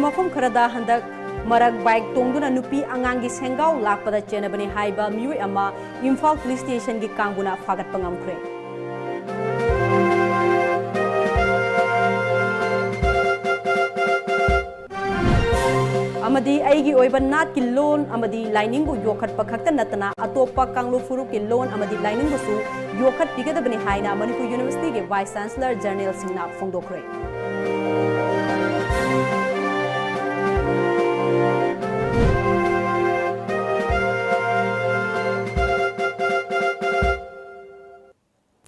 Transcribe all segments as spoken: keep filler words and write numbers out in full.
ꯃꯐꯝ ꯈꯔꯗ ꯍꯟꯗꯛ ꯃꯔꯛ ꯕꯥꯏꯛ ꯇꯣꯡꯗꯨꯅ ꯅꯨꯄꯤ ꯑꯉꯥꯡꯒꯤ ꯁꯦꯡꯒꯥꯎ ꯂꯥꯛꯄꯗ ꯆꯦꯟꯅꯕꯅꯤ ꯍꯥꯏꯕ ꯃꯤꯑꯣꯏ ꯑꯃ ꯏꯝꯐꯥꯜ ꯄꯨꯂꯤꯁ ꯁ꯭ꯇꯦꯁꯟꯒꯤ ꯀꯥꯡꯕꯨꯅ ꯐꯥꯒꯠꯄ ꯉꯝꯈ꯭ꯔꯦ꯫ ꯑꯃꯗꯤ ꯑꯩꯒꯤ ꯑꯣꯏꯕ ꯅꯥꯠꯀꯤ ꯂꯣꯟ ꯑꯃꯗꯤ ꯂꯥꯏꯅꯤꯡꯕꯨ ꯌꯣꯛꯈꯠꯄ ꯈꯛꯇ ꯅꯠꯇꯅ ꯑꯇꯣꯞꯄ ꯀꯥꯡꯂꯨꯞ ꯐꯨꯔꯨꯞꯀꯤ ꯂꯣꯟ ꯑꯃꯗꯤ ꯂꯥꯏꯅꯤꯡꯕꯨꯁꯨ ꯌꯣꯛꯈꯠꯄꯤꯒꯗꯕꯅꯤ ꯍꯥꯏꯅ ꯃꯅꯤꯄꯨꯔ ꯌꯨꯅꯤꯚꯔꯁꯤꯇꯤꯒꯤ ꯚꯥꯏꯁ ꯆꯥꯟꯁꯦꯂꯔ ꯖꯦꯅꯔꯦꯜꯁꯤꯡꯅ ꯐꯣꯡꯗꯣꯛꯈ꯭ꯔꯦ꯫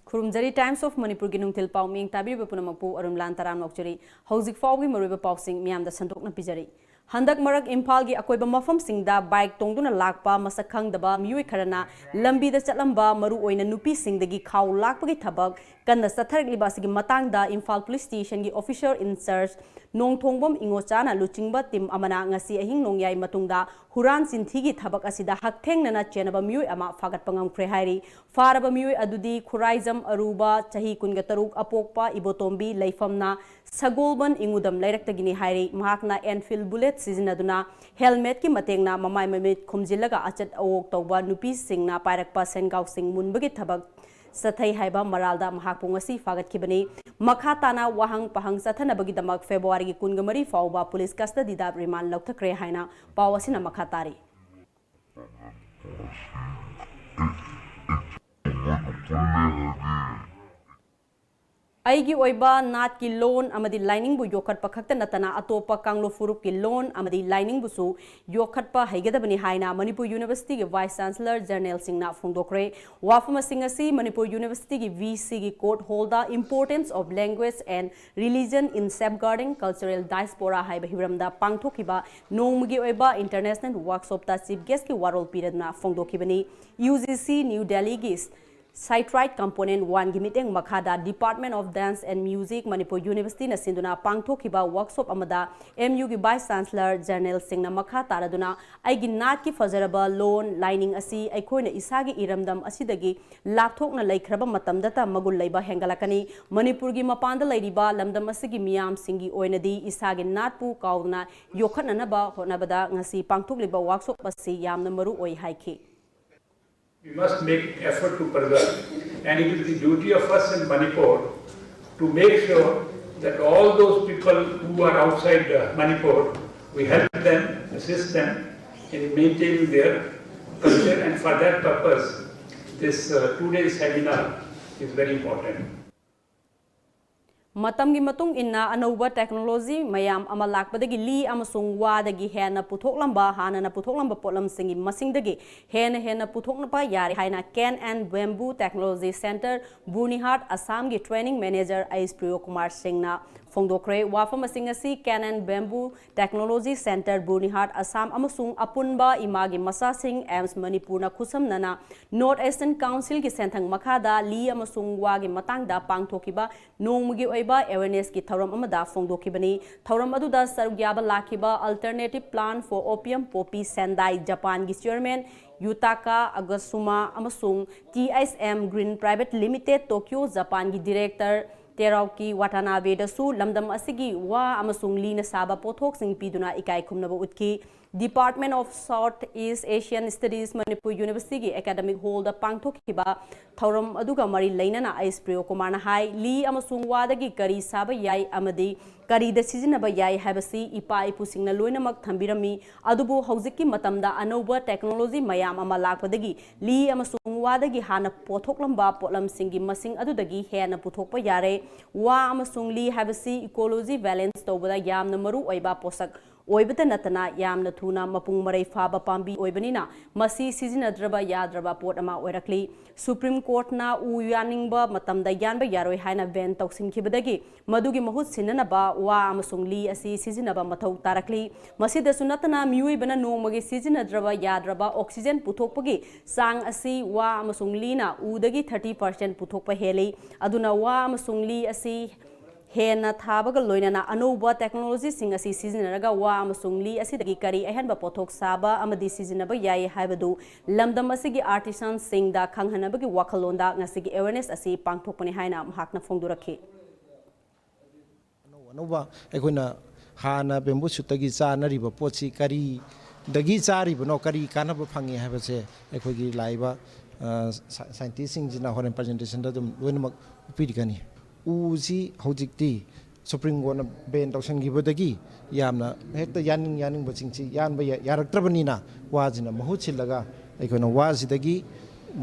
ꯈꯨꯔꯨꯝꯖꯔꯤ꯫ Times of ꯃꯅꯤꯄꯨꯔꯒꯤ ꯅꯨꯡꯊꯤꯜ ꯄꯥꯎ ꯃꯤꯌꯦꯡ ꯇꯥꯕꯤꯔꯤꯕ ꯄꯨꯝꯅꯃꯛꯄꯨ ꯑꯔꯨꯟꯂꯥꯟ ꯇꯔꯥꯝꯅ ꯑꯣꯛꯆꯔꯤ꯫ ꯍꯧꯖꯤꯛ ꯐꯥꯎꯒꯤ ꯃꯔꯨꯑꯣꯏꯕ ꯄꯥꯎꯁꯤꯡ ꯃꯤꯌꯥꯝꯗ ꯁꯟꯗꯣꯛꯅ ꯄꯤꯖꯔꯤ꯫ ꯍꯟꯗꯛ ꯃꯔꯛ ꯏꯝꯐꯥꯜꯒꯤ ꯑꯀꯣꯏꯕ ꯃꯐꯝꯁꯤꯡꯗ ꯕꯥꯏꯛ ꯇꯣꯡꯗꯨꯅ ꯂꯥꯛꯄ ꯃꯁꯛ ꯈꯪꯗꯕ ꯃꯤꯑꯣꯏ ꯈꯔꯅ ꯂꯝꯕꯤꯗ ꯆꯠꯂꯝꯕ ꯃꯔꯨꯑꯣꯏꯅ ꯅꯨꯄꯤꯁꯤꯡꯗꯒꯤ ꯈꯥꯎ ꯂꯥꯛꯄꯒꯤ ꯊꯕꯛ ꯀꯟꯅ ꯆꯠꯊꯔꯛꯂꯤꯕ ꯑꯁꯤꯒꯤ ꯃꯇꯥꯡꯗ ꯏꯝꯐꯥꯜ ꯄꯨꯂꯤꯁ ꯁ꯭ꯇꯦꯁꯟꯒꯤ ꯑꯣꯐꯤꯁꯔ ꯏꯟꯆꯥꯔꯖ ꯅꯣꯡꯊꯣꯡꯕꯝ ꯏꯉꯣꯆꯥꯅ ꯂꯨꯆꯤꯡꯕ ꯇꯤꯝ ꯑꯃꯅ ꯉꯁꯤ ꯑꯍꯤꯡ ꯅꯣꯡꯌꯥꯏ ꯃꯇꯨꯡꯗ ꯍꯨꯔꯥꯟ ꯆꯤꯟꯊꯤꯒꯤ ꯊꯕꯛ ꯑꯁꯤꯗ ꯍꯛꯊꯦꯡꯅꯅ ꯆꯦꯟꯅꯕ ꯃꯤꯑꯣꯏ ꯑꯃ ꯐꯥꯒꯠꯄ ꯉꯝꯈ꯭ꯔꯦ ꯍꯥꯏꯔꯤ꯫ ꯐꯥꯔꯕ ꯃꯤꯑꯣꯏ ꯑꯗꯨꯗꯤ ꯈꯨꯔꯥꯏꯖꯝ ꯑꯔꯨꯕ, ꯆꯍꯤ ꯀꯨꯟꯒ ꯇꯔꯨꯛ, ꯑꯄꯣꯛꯄ ꯏꯕꯣꯇꯣꯝꯕꯤ, ꯂꯩꯐꯝꯅ ꯁꯒꯣꯜꯕꯟ ꯏꯉꯨꯗꯝ ꯂꯩꯔꯛꯇꯒꯤꯅꯤ ꯍꯥꯏꯔꯤ꯫ ꯃꯍꯥꯛꯅ ꯑꯦꯟꯐꯤꯜ ꯕꯨꯂꯦꯠ ꯁꯤꯖꯤꯟꯅꯗꯨꯅ ꯍꯦꯜꯃꯦꯠꯀꯤ ꯃꯇꯦꯡꯅ ꯃꯃꯥꯏ ꯃꯃꯤꯠ ꯈꯨꯝꯖꯤꯜꯂꯒ ꯑꯆꯠ ꯑꯋꯣꯛ ꯇꯧꯕ ꯅꯨꯄꯤꯁꯤꯡꯅ ꯄꯥꯏꯔꯛꯄ ꯁꯦꯟꯒꯥꯎꯁꯤꯡ ꯃꯨꯟꯕꯒꯤ ꯊꯕꯛ ꯆꯠꯊꯩ ꯍꯥꯏꯕ ꯃꯔꯥꯜꯗ ꯃꯍꯥꯛꯄꯨ ꯉꯁꯤ ꯐꯥꯒꯠꯈꯤꯕꯅꯤ꯫ ꯃꯈꯥ ꯇꯥꯅ ꯋꯥꯍꯪ ꯄꯥꯍꯪ ꯆꯠꯊꯅꯕꯒꯤꯗꯃꯛ ꯐꯦꯕ꯭ꯔꯨꯋꯥꯔꯤꯒꯤ ꯀꯨꯟꯒ ꯃꯔꯤ ꯐꯥꯎꯕ ꯄꯨꯂꯤꯁ ꯀꯁꯇꯗꯤꯗ ꯔꯤꯃꯥꯟ ꯂꯧꯊꯈ꯭ꯔꯦ ꯍꯥꯏꯅ ꯄꯥꯎ ꯑꯁꯤꯅ ꯃꯈꯥ ꯇꯥꯔꯤ꯫ ꯑꯩꯒꯤ ꯑꯣꯏꯕ ꯅꯥꯠꯀꯤ ꯂꯣꯟ ꯑꯃꯗꯤ ꯂꯥꯏꯅꯤꯡꯕꯨ ꯌꯣꯛꯈꯠꯄ ꯈꯛꯇ ꯅꯠꯇꯅ ꯑꯇꯣꯞꯄ ꯀꯥꯡꯂꯨꯞ ꯐꯨꯔꯨꯞꯀꯤ ꯂꯣꯟ ꯑꯃꯗꯤ ꯂꯥꯏꯅꯤꯡꯕꯨꯁꯨ ꯌꯣꯛꯈꯠꯄ ꯍꯩꯒꯗꯕꯅꯤ ꯍꯥꯏꯅ ꯃꯅꯤꯄꯨꯔ ꯌꯨꯅꯤꯚꯔꯁꯤꯇꯤꯒꯤ ꯚꯥꯏꯁ ꯆꯥꯟꯁꯦꯂꯔ ꯖꯦꯅꯔꯦꯜꯁꯤꯡꯅ ꯐꯣꯡꯗꯣꯛꯈ꯭ꯔꯦ꯫ ꯋꯥꯐꯝ ꯑꯁꯤꯡ ꯑꯁꯤ ꯃꯅꯤꯄꯨꯔ ꯌꯨꯅꯤꯚꯔꯁꯤꯇꯤꯒꯤ ꯚꯤ ꯁꯤꯒꯤ ꯀꯣꯔꯠ ꯍꯣꯜꯗ Importance of Language and Religion in Safeguarding Cultural Diaspora ꯍꯥꯏꯕ ꯍꯤꯔꯝꯗ ꯄꯥꯡꯊꯣꯛꯈꯤꯕ ꯅꯣꯡꯃꯒꯤ ꯑꯣꯏꯕ ꯏꯟꯇꯔꯅꯦꯁꯅꯦꯜ ꯋꯥꯔꯛꯁꯣꯞꯇ ꯆꯤꯐ ꯒꯦꯁꯀꯤ ꯋꯥꯔꯣꯜ ꯄꯤꯔꯗꯨꯅ ꯐꯣꯡꯗꯣꯛꯈꯤꯕꯅꯤ꯫ ꯌꯨ ꯖꯤ ꯁꯤ ꯅ꯭ꯌꯨ ꯗꯦꯜꯂꯤꯒꯤ Sight Right Component One ꯒꯤ ꯃꯤꯠꯌꯦꯡ ꯃꯈꯥꯗ Department of Dance and Music, Manipur University ꯅ ꯁꯤꯟꯗꯨꯅ ꯄꯥꯡꯊꯣꯛꯈꯤꯕ workshop ꯑꯃꯗ M U ꯒꯤ Vice Chancellor General ꯁꯤꯡꯅ ꯃꯈꯥ ꯇꯥꯔꯗꯨꯅ ꯑꯩꯒꯤ ꯅꯥꯠꯀꯤ ꯐꯖꯔꯕ ꯂꯣꯟ ꯂꯥꯏꯅꯤꯡ ꯑꯁꯤ ꯑꯩꯈꯣꯏꯅ ꯏꯁꯥꯒꯤ ꯏꯔꯝꯗꯝ ꯑꯁꯤꯗꯒꯤ ꯂꯥꯞꯊꯣꯛꯅ ꯂꯩꯈ꯭ꯔꯕ ꯃꯇꯝꯗꯇ ꯃꯒꯨꯟ ꯂꯩꯕ ꯍꯦꯟꯒꯠꯂꯛꯀꯅꯤ꯫ ꯃꯅꯤꯄꯨꯔꯒꯤ ꯃꯄꯥꯟꯗ ꯂꯩꯔꯤꯕ ꯂꯝꯗꯝ ꯑꯁꯤꯒꯤ ꯃꯤꯌꯥꯝꯁꯤꯡꯒꯤ ꯑꯣꯏꯅꯗꯤ ꯏꯁꯥꯒꯤ ꯅꯥꯠꯄꯨ ꯀꯥꯎꯗꯅ ꯌꯣꯛꯈꯠꯅꯅꯕ ꯍꯣꯠꯅꯕꯗ ꯉꯁꯤ ꯄꯥꯡꯊꯣꯛꯂꯤꯕ workshop ꯑꯁꯤ ꯌꯥꯝꯅ ꯃꯔꯨ ꯑꯣꯏ ꯍꯥꯏꯈꯤ꯫ We must make effort to preserve. And it is the duty of us in Manipur to make sure that all those people who are outside uh, Manipur, we help them, assist them in maintaining their culture. And for that purpose, this uh, two-day seminar is very important. ꯃꯇꯝꯒꯤ ꯃꯇꯨꯡ ꯏꯟꯅ ꯑꯅꯧꯕ technology ꯃꯌꯥꯝ ꯑꯃ ꯂꯥꯛꯄꯗꯒꯤ ꯂꯤ ꯑꯃꯁꯨꯡ ꯋꯥꯗꯒꯤ ꯍꯦꯟꯅ ꯄꯨꯊꯣꯛꯂꯝꯕ, ꯍꯥꯟꯅꯅ ꯄꯨꯊꯣꯛꯂꯝꯕ ꯄꯣꯠꯂꯝꯁꯤꯡꯒꯤ ꯃꯁꯤꯡꯗꯒꯤ ꯍꯦꯟꯅ ꯍꯦꯟꯅ ꯄꯨꯊꯣꯛꯅꯕ ꯌꯥꯔꯦ ꯍꯥꯏꯅ Cane and Bamboo Technology Center, ꯕꯨꯔꯅꯤꯍꯥꯠ, ꯑꯁꯥꯝꯒꯤ training manager ꯑꯩꯁ ꯄ꯭ꯔꯤꯌꯣ ꯀꯨꯃꯥꯔ ꯁꯤꯡꯅ ꯐꯣꯡꯗꯣꯛꯈ꯭ꯔꯦ꯫ ꯋꯥꯐꯝ ꯑꯁꯤꯡ ꯑꯁꯤ Cane and Bamboo Technology Center, ꯕꯨꯔꯅꯤꯍꯥꯠ, Assam ꯑꯃꯁꯨꯡ ꯑꯄꯨꯟꯕ ꯏꯃꯥꯒꯤ ꯃꯆꯥꯁꯤꯡ ꯑꯦꯝꯁ ꯃꯅꯤꯄꯨꯔꯅ ꯈꯨꯠꯁꯝꯅꯅ North Eastern Council ꯒꯤ ꯁꯦꯟꯊꯪ ꯃꯈꯥꯗ ꯂꯤ ꯑꯃꯁꯨꯡ ꯋꯥꯒꯤ ꯃꯇꯥꯡꯗ ꯄꯥꯡꯊꯣꯛꯈꯤꯕ ꯅꯣꯡꯃꯒꯤ ꯑꯣꯏꯕ awareness ꯀꯤ ꯊꯧꯔꯝ ꯑꯃꯗ ꯐꯣꯡꯗꯣꯛꯈꯤꯕꯅꯤ꯫ ꯊꯧꯔꯝ ꯑꯗꯨꯗ ꯁꯔꯨꯛ ꯌꯥꯕ ꯂꯥꯛꯈꯤꯕ Alternative Plant for Opium Poppy Sendai Japan ꯒꯤ chairman Yutaka Agasuma ꯑꯃꯁꯨꯡ T S M Green Private Limited Tokyo, Japan ꯒꯤ director Terauki Watanabe ꯗꯁꯨ ꯂꯝꯗꯝ ꯑꯁꯤꯒꯤ ꯋꯥ ꯑꯃꯁꯨꯡ ꯂꯤꯅ ꯁꯥꯕ ꯄꯣꯠꯊꯣꯛꯁꯤꯡ ꯄꯤꯗꯨꯅ ꯏꯀꯥꯏ ꯈꯨꯝꯅꯕ ꯎꯠꯈꯤ꯫ Department of South East Asian Studies, Manipur University ꯒꯤ academic hall ꯗ ꯄꯥꯡꯊꯣꯛꯈꯤꯕ ꯊꯧꯔꯝ ꯑꯗꯨꯒ ꯃꯔꯤ ꯂꯩꯅꯅ ꯑꯩꯁ ꯄ꯭ꯔꯤꯌꯣ ꯀꯨꯃꯥꯔꯅ ꯍꯥꯏ, ꯂꯤ ꯑꯃꯁꯨꯡ ꯋꯥꯗꯒꯤ ꯀꯔꯤ ꯁꯥꯕ ꯌꯥꯏ ꯑꯃꯗꯤ ꯀꯔꯤꯗ ꯁꯤꯖꯤꯟꯅꯕ ꯌꯥꯏ ꯍꯥꯏꯕꯁꯤ ꯏꯄꯥ ꯏꯄꯨꯁꯤꯡꯅ ꯂꯣꯏꯅꯃꯛ ꯊꯝꯕꯤꯔꯝꯃꯤ꯫ ꯑꯗꯨꯕꯨ ꯍꯧꯖꯤꯛꯀꯤ ꯃꯇꯝꯗ ꯑꯅꯧꯕ technology ꯃꯌꯥꯝ ꯑꯃ ꯂꯥꯛꯄꯗꯒꯤ ꯂꯤ ꯑꯃꯁꯨꯡ ꯋꯥꯗꯒꯤ ꯍꯥꯟꯅ ꯄꯣꯠꯊꯣꯛꯂꯝꯕ ꯄꯣꯠꯂꯝꯁꯤꯡꯒꯤ ꯃꯁꯤꯡ ꯑꯗꯨꯗꯒꯤ ꯍꯦꯟꯅ ꯄꯨꯊꯣꯛꯄ ꯌꯥꯔꯦ꯫ ꯋꯥ ꯑꯃꯁꯨꯡ ꯂꯤ ꯍꯥꯏꯕꯁꯤ ecology balance ꯇꯧꯕꯗ ꯌꯥꯝꯅ ꯃꯔꯨ ꯑꯣꯏꯕ ꯄꯣꯠꯁꯛ ꯑꯣꯏꯕꯇ ꯅꯠꯇꯅ ꯌꯥꯝꯅ ꯊꯨꯅ ꯃꯄꯨꯡ ꯃꯔꯩ ꯐꯥꯕ ꯄꯥꯝꯕꯤ ꯑꯣꯏꯕꯅꯤꯅ ꯃꯁꯤ ꯁꯤꯖꯤꯟꯅꯗ꯭ꯔꯕ ꯌꯥꯗ꯭ꯔꯕ ꯄꯣꯠ ꯑꯃ ꯑꯣꯏꯔꯛꯂꯤ꯫ ꯁꯨꯄ꯭ꯔꯤꯝ ꯀꯣꯔꯠꯅ ꯎ ꯌꯥꯟꯅꯤꯡꯕ ꯃꯇꯝꯗ ꯌꯥꯟꯕ ꯌꯥꯔꯣꯏ ꯍꯥꯏꯅ ꯕꯦꯟ ꯇꯧꯁꯤꯟꯈꯤꯕꯗꯒꯤ ꯃꯗꯨꯒꯤ ꯃꯍꯨꯠ ꯁꯤꯟꯅꯅꯕ ꯋꯥ ꯑꯃꯁꯨꯡ ꯂꯤ ꯑꯁꯤ ꯁꯤꯖꯤꯟꯅꯕ ꯃꯊꯧ ꯇꯥꯔꯛꯂꯤ꯫ ꯃꯁꯤꯗꯁꯨ ꯅꯠꯇꯅ ꯃꯤꯑꯣꯏꯕꯅ ꯅꯣꯡꯃꯒꯤ ꯁꯤꯖꯤꯟꯅꯗ꯭ꯔꯕ ꯌꯥꯗ꯭ꯔꯕ ꯑꯣꯛꯁꯤꯖꯦꯟ ꯄꯨꯊꯣꯛꯄꯒꯤ ꯆꯥꯡ ꯑꯁꯤ ꯋꯥ ꯑꯃꯁꯨꯡ ꯂꯤꯅ ꯎꯗꯒꯤ ꯊꯥꯔꯇꯤ ꯄꯥꯔꯁꯦꯟ ꯄꯨꯊꯣꯛꯄ ꯍꯦꯜꯂꯤ꯫ ꯑꯗꯨꯅ ꯋꯥ ꯑꯃꯁꯨꯡ ꯂꯤ ꯑꯁꯤ ꯍꯦꯟꯅ ꯊꯥꯕꯒ ꯂꯣꯏꯅꯅ ꯑꯅꯧꯕ ꯇꯦꯛꯅꯣꯂꯣꯖꯤꯁꯤꯡ ꯑꯁꯤ ꯁꯤꯖꯤꯟꯅꯔꯒ ꯋꯥ ꯑꯃꯁꯨꯡ ꯂꯤ ꯑꯁꯤꯗꯒꯤ ꯀꯔꯤ ꯑꯍꯦꯟꯕ ꯄꯣꯠꯊꯣꯛ ꯁꯥꯕ ꯑꯃꯗꯤ ꯁꯤꯖꯤꯟꯅꯕ ꯌꯥꯏ ꯍꯥꯏꯕꯗꯨ ꯂꯝꯗꯝ ꯑꯁꯤꯒꯤ ꯑꯥꯔꯇꯤꯁꯥꯟꯁꯤꯡꯗ ꯈꯪꯍꯟꯅꯕꯒꯤ ꯋꯥꯈꯜꯂꯣꯟꯗ ꯉꯁꯤꯒꯤ ꯑꯦꯋꯦꯔꯅꯦꯁ ꯑꯁꯤ ꯄꯥꯡꯊꯣꯛꯄꯅꯤ ꯍꯥꯏꯅ ꯃꯍꯥꯛꯅ ꯐꯣꯡꯗꯣꯔꯛꯈꯤ꯫ ꯑꯅꯧ ꯑꯅꯧꯕ ꯑꯩꯈꯣꯏꯅ ꯍꯥꯟꯅ ꯕꯦꯝꯕꯨ ꯁꯨꯠꯇꯒꯤ ꯆꯥꯅꯔꯤꯕ ꯄꯣꯠꯁꯤ ꯀꯔꯤꯗꯒꯤ ꯆꯥꯔꯤꯕꯅꯣ, ꯀꯔꯤ ꯀꯥꯟꯅꯕ ꯐꯪꯉꯤ ꯍꯥꯏꯕꯁꯦ ꯑꯩꯈꯣꯏꯒꯤ ꯂꯥꯛꯏꯕ ꯁꯥꯏꯟꯇꯤꯁꯁꯤꯡꯁꯤꯅ ꯍꯣꯔꯦꯟ ꯄ꯭ꯔꯖꯦꯟꯇꯦꯁꯟꯗ ꯑꯗꯨꯝ ꯂꯣꯏꯅꯃꯛ ꯎꯠꯄꯤꯔꯛꯀꯅꯤ꯫ ꯎꯁꯤ ꯍꯧꯖꯤꯛꯇꯤ ꯁꯨꯄ꯭ꯔꯤꯝ ꯀꯣꯔꯠꯅ ꯕꯦꯟ ꯇꯧꯁꯟꯈꯤꯕꯗꯒꯤ ꯌꯥꯝꯅ ꯍꯦꯛꯇ ꯌꯥꯅꯤꯡ ꯌꯥꯅꯤꯡꯕꯁꯤꯡꯁꯤ ꯌꯥꯟꯕ ꯌꯥꯔꯛꯇ꯭ꯔꯕꯅꯤꯅ ꯋꯥꯁꯤꯅ ꯃꯍꯨꯠ ꯁꯤꯜꯂꯒ ꯑꯩꯈꯣꯏꯅ ꯋꯥꯁꯤꯗꯒꯤ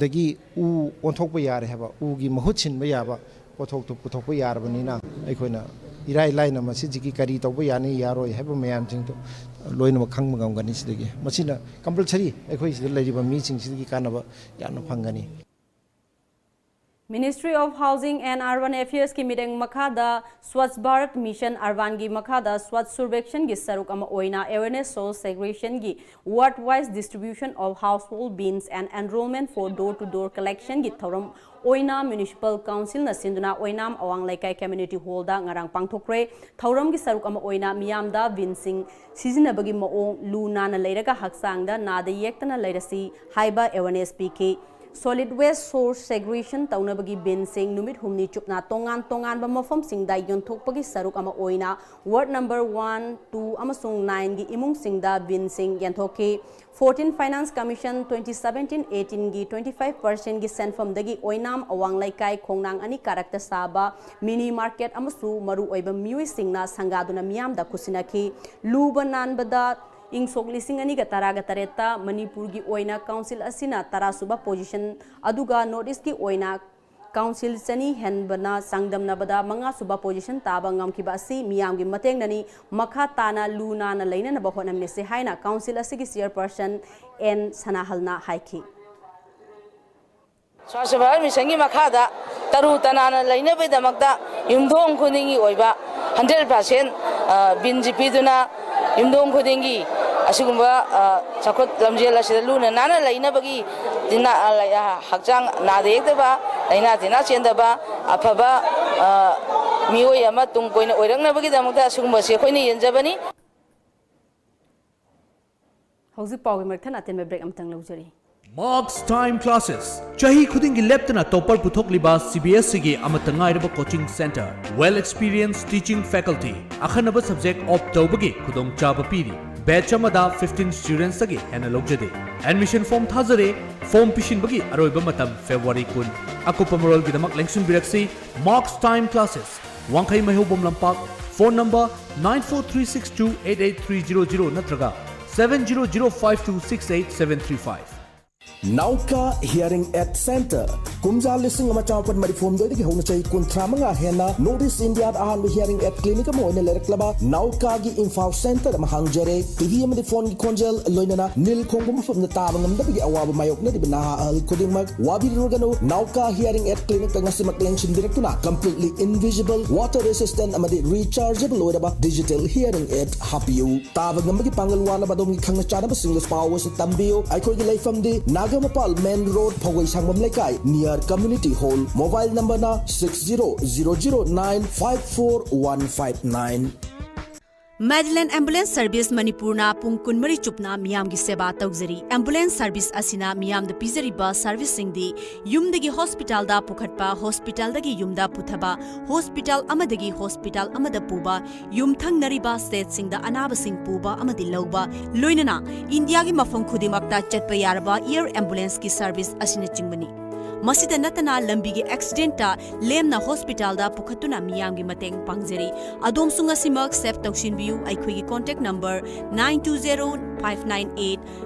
ꯗꯒꯤ ꯎ ꯑꯣꯟꯊꯣꯛꯄ ꯌꯥꯔꯦ ꯍꯥꯏꯕ, ꯎꯒꯤ ꯃꯍꯨꯠ ꯁꯤꯟꯕ ꯌꯥꯕ ꯄꯣꯠꯊꯣꯛꯇꯨ ꯄꯨꯊꯣꯛꯄ ꯌꯥꯔꯕꯅꯤꯅ ꯑꯩꯈꯣꯏꯅ ꯏꯔꯥꯏ ꯂꯥꯏꯅ ꯃꯁꯤꯗꯒꯤ ꯀꯔꯤ ꯇꯧꯕ ꯌꯥꯅꯤ ꯌꯥꯔꯣꯏ ꯍꯥꯏꯕ ꯃꯌꯥꯝꯁꯤꯡꯗꯣ ꯂꯣꯏꯅꯃꯛ ꯈꯪꯕ ꯉꯝꯒꯅꯤ꯫ ꯁꯤꯗꯒꯤ ꯃꯁꯤꯅ ꯀꯝꯄꯜꯁꯔꯤ ꯑꯩꯈꯣꯏ ꯁꯤꯗ ꯂꯩꯔꯤꯕ ꯃꯤꯁꯤꯡꯁꯤꯗꯒꯤ ꯀꯥꯟꯅꯕ ꯌꯥꯝꯅ ꯐꯪꯒꯅꯤ꯫ Ministry of Housing and Urban Affairs ꯀꯤ ꯃꯤꯠꯌꯦꯡ ꯃꯈꯥꯗ Swachh Bharat Mission Urban ꯒꯤ ꯃꯈꯥꯗ Swachh Survekshan ꯒꯤ ꯁꯔꯨꯛ ꯑꯃ ꯑꯣꯏꯅ awareness soil segregation ꯒꯤ ward wise distribution of household bins and enrollment for door to door collection ꯒꯤ ꯊꯧꯔꯝ ꯑꯣꯏꯅ Municipal Council ꯅ ꯁꯤꯟꯗꯨꯅ ꯑꯣꯏꯅꯥꯝ ꯑꯋꯥꯡ ꯂꯩꯀꯥꯏ Community Hall ꯗ ꯉꯔꯥꯡ ꯄꯥꯡꯊꯣꯛꯈ꯭ꯔꯦ꯫ ꯊꯧꯔꯝꯒꯤ ꯁꯔꯨꯛ ꯑꯃ ꯑꯣꯏꯅ ꯃꯤꯌꯥꯝꯗ ꯕꯤꯟꯁꯤꯡ ꯁꯤꯖꯤꯟꯅꯕꯒꯤ ꯃꯑꯣꯡ, ꯂꯨ ꯅꯥꯟꯅ ꯂꯩꯔꯒ ꯍꯛꯆꯥꯡꯗ ꯅꯥꯗ ꯌꯦꯛꯇꯅ ꯂꯩꯔꯁꯤ ꯍꯥꯏꯕ awareness ꯄꯤꯈꯤ꯫ Solid waste source segregation ꯇꯧꯅꯕꯒꯤ ꯕꯤꯟꯁꯤꯡ ꯅꯨꯃꯤꯠ ꯍꯨꯝꯅꯤ ꯆꯨꯞꯅ ꯇꯣꯉꯥꯟ ꯇꯣꯉꯥꯟꯕ ꯃꯐꯝꯁꯤꯡꯗ ꯌꯣꯟꯊꯣꯛꯄꯒꯤ ꯁꯔꯨꯛ ꯑꯃ ꯑꯣꯏꯅ ward number one, two ꯑꯃꯁꯨꯡ nine ꯒꯤ ꯏꯃꯨꯡꯁꯤꯡꯗ ꯕꯤꯟꯁꯤꯡ ꯌꯦꯟꯊꯣꯛꯈꯤ꯫ Fourteen Finance Commission twenty seventeen eighteen ꯒꯤ twenty five percent ꯒꯤ ꯁꯦꯟꯐꯝꯗꯒꯤ ꯑꯣꯏꯅꯥꯝ ꯑꯋꯥꯡ ꯂꯩꯀꯥꯏ ꯈꯣꯡꯅꯥꯡ ꯑꯅꯤ ꯀꯥꯔꯛꯇ ꯁꯥꯕ mini market ꯑꯃꯁꯨ ꯃꯔꯨꯑꯣꯏꯕ ꯃꯤꯑꯣꯏꯁꯤꯡꯅ ꯁꯪꯒꯥꯗꯨꯅ ꯃꯤꯌꯥꯝꯗ ꯈꯨꯠꯁꯤꯟꯅꯈꯤ꯫ ꯂꯨꯕ ꯅꯥꯟꯕꯗ ꯏꯪ ꯁꯣꯛ ꯂꯤꯁꯤꯡ ꯑꯅꯤꯒ ꯇꯔꯥꯒ ꯇꯔꯦꯠꯇ ꯃꯅꯤꯄꯨꯔꯒꯤ ꯑꯣꯏꯅ council ꯑꯁꯤꯅ ꯇꯔꯥꯁꯨꯕ position ꯑꯗꯨꯒ North East ꯀꯤ ꯑꯣꯏꯅ council ꯆꯅꯤ ꯍꯦꯟꯕꯅ ꯆꯥꯡꯗꯝꯅꯕꯗ ꯃꯉꯥꯁꯨꯕ position ꯇꯥꯕ ꯉꯝꯈꯤꯕ ꯑꯁꯤ ꯃꯤꯌꯥꯝꯒꯤ ꯃꯇꯦꯡꯅꯅꯤ꯫ ꯃꯈꯥ ꯇꯥꯅ ꯂꯨ ꯅꯥꯟꯅ ꯂꯩꯅꯅꯕ ꯍꯣꯠꯅꯃꯤꯟꯅꯁꯤ ꯍꯥꯏꯅ council ꯑꯁꯤꯒꯤ chairperson ꯑꯦꯟ ꯁꯅꯥꯍꯜꯅ ꯍꯥꯏꯈꯤ꯫ Swachh Bharat Mission ꯒꯤ ꯃꯈꯥꯗ ꯇꯔꯨ ꯇꯅꯥꯟꯅ ꯂꯩꯅꯕꯒꯤꯗꯃꯛꯇ ꯌꯨꯝꯊꯣꯡ ꯈꯨꯗꯤꯡꯒꯤ ꯑꯣꯏꯕ hundred percent, ꯑ, ꯕꯤꯟꯁꯤ ꯄꯤꯗꯨꯅ ꯌꯨꯝꯊꯣꯡ ꯈꯨꯗꯤꯡꯒꯤ ꯑꯁꯤꯒꯨꯝꯕ, ꯑ, ꯆꯥꯎꯈꯠ ꯂꯝꯖꯦꯜ ꯑꯁꯤꯗ ꯂꯨꯅ ꯅꯥꯟꯅ ꯂꯩꯅꯕꯒꯤ ꯇꯤꯟꯅ-, ꯑ, ꯂꯩ-, ꯑ, ꯍꯛꯆꯥꯡ ꯅꯥꯗ ꯌꯦꯛꯇꯕ, ꯂꯥꯏꯅꯥ ꯇꯤꯟꯅꯥ ꯆꯦꯟꯗꯕ, ꯑꯐꯕ, ꯑ, ꯃꯤꯑꯣꯏ ꯑꯃ ꯇꯨꯡ ꯀꯣꯏꯅ ꯑꯣꯏꯔꯛꯅꯕꯒꯤꯗꯃꯛꯇ ꯑꯁꯤꯒꯨꯝꯕꯁꯤ ꯑꯩꯈꯣꯏꯅ ꯌꯦꯟꯖꯕꯅꯤ꯫ ꯍꯧꯖꯤꯛ ꯄꯥꯎꯒꯤ ꯃꯔꯛ ꯊꯠꯅ ꯑꯇꯦꯟꯕ break ꯑꯃꯇꯪ ꯂꯧꯖꯔꯤ꯫ Marks Time Classes, ꯆꯍꯤ ꯈꯨꯗꯤꯡꯒꯤ ꯂꯦꯞꯇꯅ topper ꯄꯨꯊꯣꯛꯂꯤꯕ ꯁꯤ ꯕꯤ ꯑꯦꯁ ꯁꯤꯒꯤ ꯑꯃꯠꯇ ꯉꯥꯏꯔꯕ coaching centre, well experienced teaching faculty, ꯑꯈꯟꯅꯕ subject opt ꯇꯧꯕꯒꯤ ꯈꯨꯗꯣꯡꯆꯥꯕ ꯄꯤꯔꯤ꯫ Batch ꯑꯃꯗ fifteen students ꯇꯒꯤ ꯍꯦꯟꯅ ꯂꯧꯖꯗꯦ꯫ Admission form ꯊꯥꯖꯔꯦ꯫ Form ꯄꯤꯁꯤꯟꯕꯒꯤ ꯑꯔꯣꯏꯕ ꯃꯇꯝ February ꯀꯨꯟ꯫ ꯑꯀꯨꯞꯄ ꯃꯔꯣꯜꯒꯤꯗꯃꯛ ꯂꯦꯡꯁꯤꯟꯕꯤꯔꯛꯁꯤ꯫ Marks Time Classes, ꯋꯥꯡꯈꯩ ꯃꯩꯍꯧꯕꯝ ꯂꯝꯄꯥꯛ, phone number nine four three six two eight eight three zero zero ꯅꯠꯇ꯭ꯔꯒ seven zero zero five two six eight seven three five꯫ Nauka Hearing Aid Center, ꯀꯨꯝꯖꯥ ꯂꯤꯁꯤꯡ ꯑꯃ ꯆꯃꯥꯄꯟ ꯃꯔꯤꯐꯨ ꯍꯨꯝꯗꯣꯏꯗꯒꯤ ꯍꯧꯅ ꯆꯍꯤ ꯀꯨꯟꯊ꯭ꯔꯥ ꯃꯉꯥ ꯍꯦꯟꯅ North East India ꯗ ꯑꯍꯥꯟꯕ hearing aid clinic ꯑꯃ ꯑꯣꯏꯅ ꯂꯩꯔꯛꯂꯕ ꯅꯥꯎꯀꯥꯒꯤ ꯏꯝꯐꯥꯜ centre ꯑꯃ ꯍꯥꯡꯖꯔꯦ꯫ ꯇꯤ ꯚꯤ ꯑꯃꯗꯤ phone ꯒꯤ ꯈꯣꯟꯖꯦꯜ, ꯂꯣꯏꯅꯅ ꯅꯤꯜ ꯈꯣꯡꯕ ꯃꯐꯝꯗ ꯇꯥꯕ ꯉꯝꯗꯕꯒꯤ ꯑꯋꯥꯕ ꯃꯥꯌꯣꯛꯅꯔꯤꯕ ꯅꯍꯥ ꯑꯍꯜ ꯈꯨꯗꯤꯡꯃꯛ ꯋꯥꯕꯤꯔꯨꯔꯒꯅꯨ꯫ ꯅꯥꯎꯀꯥ Hearing Aid Clinic ꯇ ꯉꯁꯤꯃꯛ ꯂꯦꯡꯁꯤꯟꯕꯤꯔꯛꯇꯨꯅ completely invisible, water resistant ꯑꯃꯗꯤ rechargeable ꯑꯣꯏꯔꯕ digital hearing aid ꯍꯥꯞꯄꯤꯌꯨ꯫ ꯇꯥꯕ ꯉꯝꯕꯒꯤ ꯄꯥꯡꯒꯜ ꯋꯥꯠꯂꯕ ꯑꯗꯣꯝꯒꯤ ꯈꯪꯅ ꯆꯥꯟꯅꯕꯁꯤꯡꯗ ꯄꯥꯎ ꯑꯁꯤ ꯇꯝꯕꯤꯌꯨ꯫ ꯑꯩꯈꯣꯏꯒꯤ ꯂꯩꯐꯝꯗꯤ ꯅꯥꯒꯥꯃꯄꯥꯜ main road, ꯐꯧꯒꯩ ꯁꯥꯡꯕꯝ ꯂꯩꯀꯥꯏ, near community hall꯫ Mobile number ꯅ six zero zero zero nine five four one five nine꯫ Madeline Ambulance Service ꯃꯅꯤꯄꯨꯔꯅ ꯄꯨꯡ ꯀꯨꯟꯃꯔꯤ ꯆꯨꯞꯅ ꯃꯤꯌꯥꯝꯒꯤ ꯁꯦꯕꯥ ꯇꯧꯖꯔꯤ꯫ Ambulance service ꯑꯁꯤꯅ ꯃꯤꯌꯥꯝꯗ ꯄꯤꯖꯔꯤꯕ service ꯁꯤꯡꯗꯤ ꯌꯨꯝꯗꯒꯤ hospital ꯗ ꯄꯨꯈꯠꯄ, hospital ꯗꯒꯤ ꯌꯨꯝꯗ ꯄꯨꯊꯕ, hospital ꯑꯃꯗꯒꯤ hospital ꯑꯃꯗ ꯄꯨꯕ, ꯌꯨꯝꯊꯪꯅꯔꯤꯕ state ꯁꯤꯡꯗ ꯑꯅꯥꯕꯁꯤꯡ ꯄꯨꯕ ꯑꯃꯗꯤ ꯂꯧꯕ, ꯂꯣꯏꯅꯅ ꯏꯟꯗꯤꯌꯥꯒꯤ ꯃꯐꯝ ꯈꯨꯗꯤꯡꯃꯛꯇ ꯆꯠꯄ ꯌꯥꯔꯕ air ambulance ꯀꯤ service ꯑꯁꯤꯅꯆꯤꯡꯕꯅꯤ꯫ ꯃꯁꯤꯗ ꯅꯠꯇꯅ ꯂꯝꯕꯤꯒꯤ accident ꯇ ꯂꯦꯝꯅ hospital ꯗ ꯄꯨꯈꯠꯇꯨꯅ ꯃꯤꯌꯥꯝꯒꯤ ꯃꯇꯦꯡ ꯄꯥꯡꯖꯔꯤ꯫ ꯑꯗꯣꯝꯁꯨ ꯉꯁꯤꯃꯛ save ꯇꯧꯁꯤꯟꯕꯤꯌꯨ꯫ ꯑꯩꯈꯣꯏꯒꯤ contact number nine two zero five nine eight